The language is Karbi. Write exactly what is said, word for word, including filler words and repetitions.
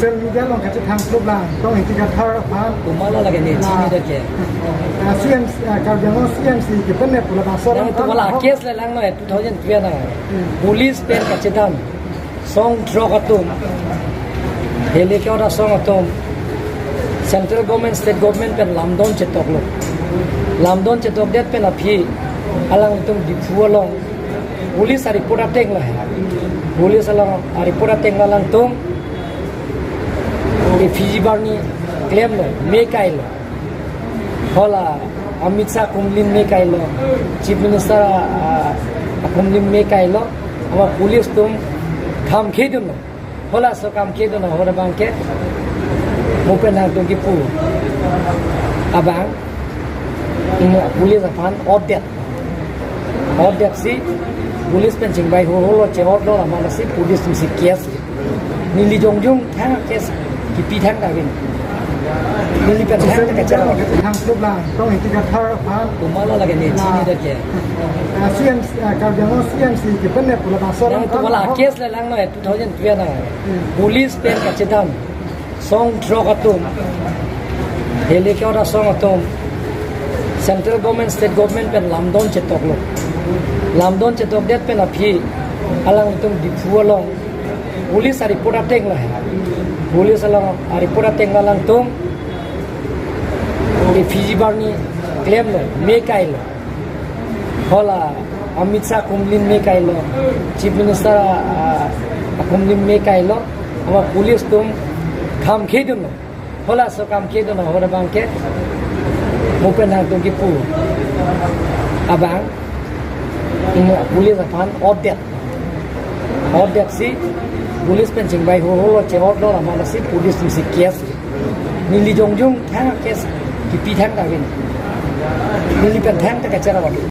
Social media along kachethang klublang, tong hiti kathar aphan. Komatlo lake ne, chini dake. Ah, C M C, ah, Karbi Anglong C M C ke pen ne pula bangso. Nangtum hala case le lang noi, two thousand twelve na. Hmm. Police pen kachedam. Song throk atum. Heli ke ora song atum. Central government, state government pen lamdon chetoklo. Lamdon chetokdet pen aphi alangtum Diphu along police a-report ateng lo. Police along a-report ateng lo alangtum refugee barni klemlo, me kailo. Hala Amit Shah akumlim me kailo, Chief Minister, ah, akumlim me kailo, ama police atum kham khedunlo. Halaso kham khedun ahut abang ke, mo pen nangtum kipu abang, mm, police aphan order. Order si police pen chingbai ho holo che order amat si police atum si case. Neli jongjong thang case kipi thang ta vin. Neli pen thang ta kachar. Thang klublang, tong hiti kathar aphan. Komatlo lake ne, chini dake. Ah, C M C, ah, Karbi Anglong C M C ke pen ne pula bangso. Nangtum hala case le lang noi, two thousand twelve na. Hmm. Police pen kachedam. Song throk atum. Heli ke ora song atum. Central government, state government pen lamdon chetoklo. Lamdon chetokdet pen aphi alangtum Diphu along police a-report ateng lo. Police along a-report ateng lo alangtum refugee barni klemlo, me kailo. Hala Amit Shah akumlim me kailo, Chief Minister, ah, akumlim me kailo, ama police atum kham khedunlo. Halaso kham khedun ahut abang ke, mo pen nangtum kipu abang, mm, police aphan order. Order si police pen chingbai ho holo che order amat si police atum si case. Neli jongjong thang case kipi thang ta vin. Neli pen thang ta kachar amat.